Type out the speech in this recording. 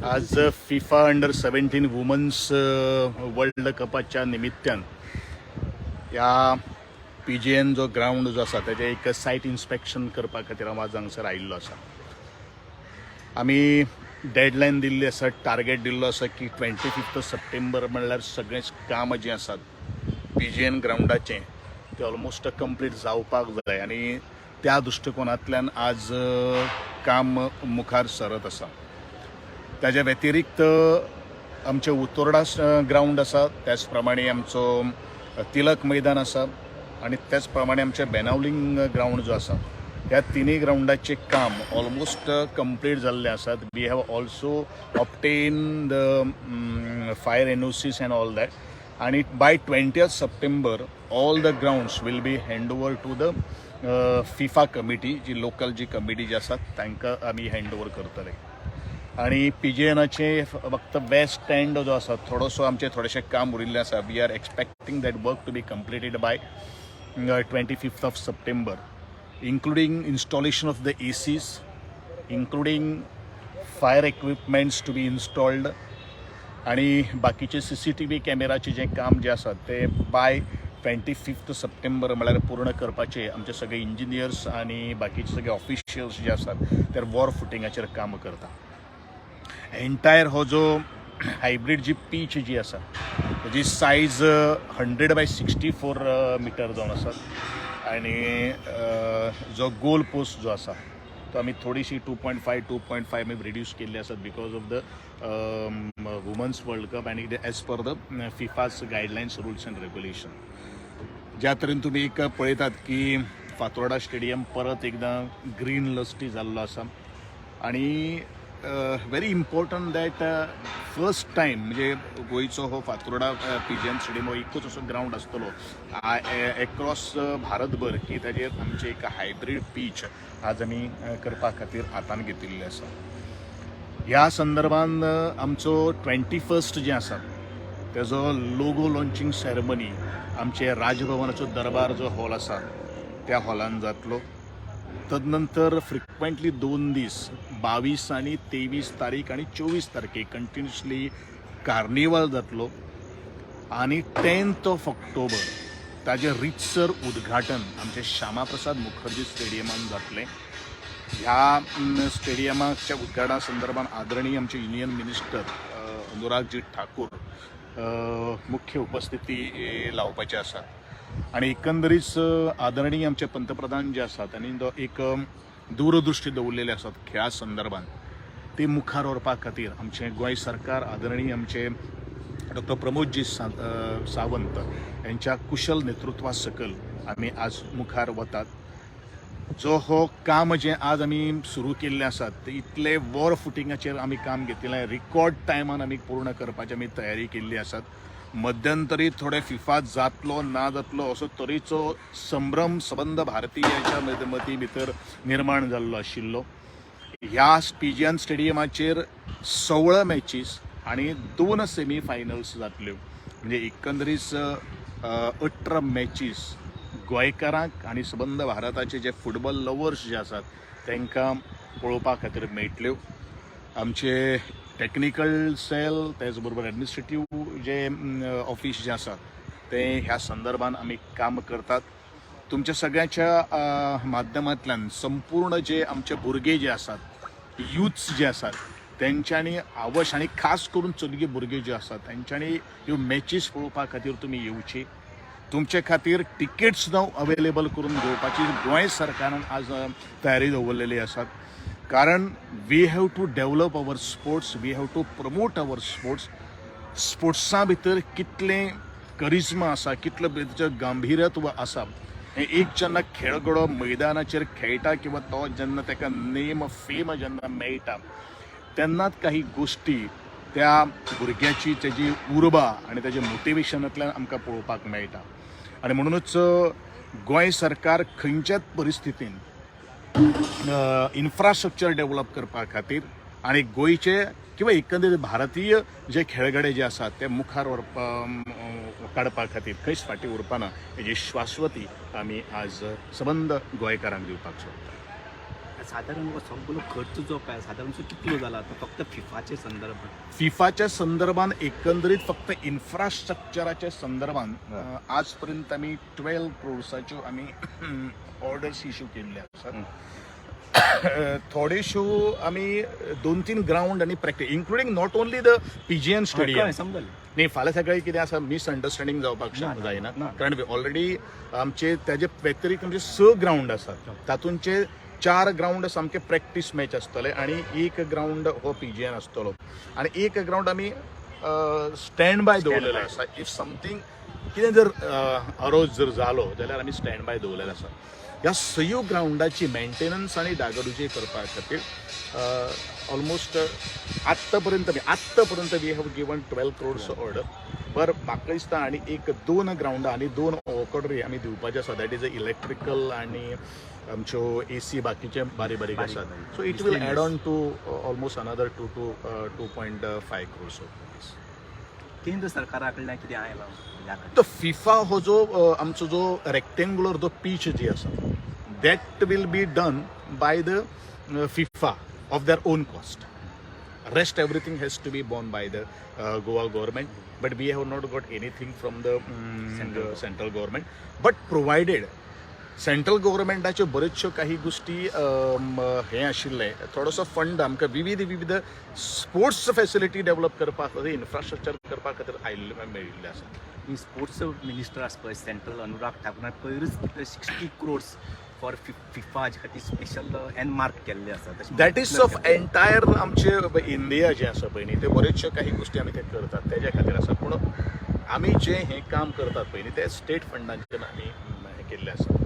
आज FIFA under 17 women's world कपाच्या निमित्तान ह्या पीजीएन जो ग्रावंड जो आसा तेजें एक सायट इन्स्पेक्शन करपा खातीर हांव आज हांगसर आयिल्लो आसा. आमी डेडलायन दिल्ली आसा, टार्गेट दिल्लो आसा की 25 सप्टेंबर म्हणल्यार सगळेंच काम जें आसात पीजीएन ग्रावंडाचें तें ऑलमोस्ट कंप्लीट जावपाक जाय आनी त्या दृश्टिकोनांतल्यान आज काम मुखार सरत आसा. ताज्या व्यतिरिक्त आमचें उतोर्डा ग्रावंड आसा, त्याच प्रमाणे आमचो तिलक मैदान आसा आनी त्याच प्रमाणे आमचें बेनावलींग ग्रावंड जो आसा, ह्या तिनूय ग्रावंडाचें काम ऑलमोस्ट कंप्लीट जाल्लें आसात. We have also obtain the fire NOCs and all that आनी by 20th September all the grounds will be hand over to the FIFA committee. Ji local ji committee जी आसा तांकां आमी हँड ओवर करतले आनी पीजीएनाचे फक्त वेस्ट एंड जो आसा थोडोसो आमचें थोडेशें काम उरिल्लें आसा. We are expecting that work to be completed by 25th of September, including installation of the ACs, including fire equipments to be installed आणि बाकीचे सीसीटीव्ही कॅमेराचे जें काम जें आसा तें बाय 25 सप्टेंबर म्हळ्यार पूर्ण करपाचें आमचे सगळे इंजिनियर्स आनी बाकीचे सगळे ऑफिशियल्स जे आसात ते वॉर फुटिंगाचेर काम करता. एंटायर हो जो हायब्रीड जी पीच जी आसा तेजी सायज 100 बाय 64 मिटर जावन आसा आनी जो गोल पोस्ट जो आसा तो आमी थोडीशी 2.5 2.5 आमी रिड्यूस केल्ली आसात because of the Women's World Cup आनी as per the FIFA's guidelines, rules and regulation. ज्या तरेन तुमी एक पळयतात की फातोर्डा स्टेडियम परत एकदां ग्रीन लस्टी जाल्लो आसा आणि very important that first time म्हणजे गोंयचो हो फातोर्डा पीजीएन स्टेडियम हो एकूच असो ग्रावंड आसतलो एक्रॉस भारतभर की ताजेर आमचे एक हायब्रीड पीच आज आमी करपा खातीर हातान घेतिल्लें आसा. ह्या संदर्भान आमचो 21st जें आसा तेजो लोगो लॉन्चिंग सेरेमनी आमचे राजभवनाचो दरबार जो हॉल आसा त्या हॉलान जातलो. तदनंतर फ्रिक्वेंटली 2 दीस, 22 आनी 23 तारीख आनी 24 तारखेक कंटिन्युअसली कार्निवाल जातलो आनी 10th of October ताजें रितसर उद्घाटन आमचे श्यामाप्रसाद मुखर्जी स्टेडियमान जातलें. ह्या स्टेडियमाच्या उद्घाटना संदर्भात आदरणीय आमचे युनियन मिनिस्टर अनुरागजी ठाकूर मुख्य उपस्थिती लावपाचे आसात आणि एकंदरीत आदरणीय आमचे पंतप्रधान जे आसात आनी तो एक दूरदृष्टी दवरलेली आसात खेळा संदर्भात ती मुखार व्हरपा खातीर आमचें गोंय सरकार आदरणीय आमचे डॉक्टर प्रमोदजी सावंत यांच्या कुशल नेतृत्वा सकल आमी आज मुखार वतात. जो हो काम जें आज आमी सुरू केल्लें आसा ते इतले वॉर फुटिंगाचेर आमी काम घेतिल्लें, रिकॉर्ड टायमान आमी पूर्ण करपाची आमी तयारी केल्ली आसात. मध्यंतरी थोडे फिफा जातलो ना जातलो असो तरेचो संभ्रम सबंद भारतीयाच्या मती भितर निर्माण जाल्लो आशिल्लो. ह्या पीजीएन स्टेडियमाचेर 16 मॅचीस आणि दोन सेमी फायनल्स जातल्यो, म्हणजे एकंदरीत 18 मॅचीस गोंयकारांक आनी सबंद भारताचे जे फुटबॉल लवर्स जे आसात तांकां पळोवपा खातीर मेळटल्यो. आमचे टॅक्निकल सेल त्याच बरोबर एडमिनिस्ट्रेटीव जे ऑफिस जे आसा ते ह्या संदर्भात आमी काम करतात. तुमच्या सगळ्यांच्या माध्यमांतल्यान संपूर्ण जे आमचे भुरगे जे आसात, युथ्स जे आसात, तेंच्यांनी आवश आनी खास करून चलये भुरगे जे आसात तेंच्यांनी ह्यो मॅचीस पळोवपा खातीर तुमी येवची. तुमचे खातीर तिकेट्स सुद्दां अवेलेबल करून घेवपाची गोंय सरकारान आज तयारी दवरलेली आसात, कारण we have to develop our sports, we have to promote our sports. स्पोर्ट्सां भितर कितलें करिज्मा आसा, कितलें ताचें गांभिर्यत्व आसा हें एक जेन्ना खेळगडो मैदानाचेर खेळटा किंवा तो जेन्ना ताका नेम फेम जेन्ना मेळटा तेन्नाच काही गोश्टी त्या भुरग्याची तेजी उर्बा आनी ताजे मोटिवेशनांतल्यान आमकां पळोवपाक मेळटा. आनी म्हणूनच गोंय सरकार खंयच्याच परिस्थितीन इन्फ्रास्ट्रक्चर डेव्हलप करपा खातीर आनी गोंयचे किंवा एकंदरीत भारतीय जे खेळगडे जे आसात ते मुखार व्हरपा काडपा खातीर खंयच फाटीं उरपाना हेजी शाश्वती आमी आज सबंद गोंयकारांक दिवपाक सोदता. सादारण हो सगळो खर्च जो पळय सादारणसो कितलो जाला तो फक्त फिफाचे संदर्भात? फिफाच्या संदर्भात एकंदरीत फक्त इन्फ्रास्ट्रक्चराच्या संदर्भात आजपर्यंत आमी 12 क्रोर्साच्यो आमी ऑर्डर्स इश्यू केल्ले आसात. थोडेश्यो आमी दोन तीन ग्रावंड आनी practice, including not only the PGN stadium. कळ्ळें, समजलें. न्ही, फाल्यां सकाळी कितें आसा, मिसअंडरस्टँडींग जावपाक ना, ना, जायना, ना. कारण ऑलरेडी आमचे ताजे व्यतिरिक्त आमचे स ग्रावंड आसात. तातूंचे चार ग्रावंड सामके प्रॅक्टीस मॅच आसतले आनी एक ग्रावंड हो पीजीएन आसतलो आनी एक ग्रावंड आमी स्टँड बाय दवरलेलो आसा. If something कितें जर अरोज जर जालो जाल्यार आमी स्टँड बाय दवरलेलो आसा. ह्या सयू ग्रावंडाची मेंटेनन्स आनी डागडुजी करपा खातीर ऑलमोस्ट आत्तापर्यंत we have given 12 crores order. बर, म्हाका दिसता आनी एक दोन ग्रावंडां आनी दोन ऑर्डरी आमी दिवपाचे आसा, that is electrical आनी आमच्यो एसी, बाकीचे बारीक बारीक बारीक आसात. बारीक. So it will add on to almost another 2 to 2.5 crores of rupees. केंद्र सरकारा कडल्यान कितें आयलां ह्या खातीर? तो फिफा हो जो आमचो जो रेक्टेंगुलर जो पीच जी आसा, that will be done by the FIFA of their own cost. Rest everything has to be borne by the Goa government, but we have not got anything from the Central. Central government. But provided central गव्हर्मेंटाच्यो बऱ्योचश्यो काही गोष्टी हें आशिल्लें, थोडोसो fund आमकां विविध विविध sports facility develop करपा खातीर, इन्फ्रास्ट्रक्चर करपा खातीर आयिल्लें, मेळिल्लें आसा. ही स्पोर्ट्स मिनिस्टर आसा पळय सेंट्रल, अनुराग ठाकूरान पयरूच कितें 60 क्रोर्स फॉर फिफा खातीर स्पेशल एनमार्क केल्ले आसा. तशें that is of entire आमचे इंडिया जें आसा पळय न्ही, ते बऱ्योचश्यो काही गोष्टी आमी ते करतात तेज्या खातीर आसा. पूण आमी जें हें काम करतात पळय न्ही, ते स्टेट फंडांच्यान आमी हें केल्लें आसा.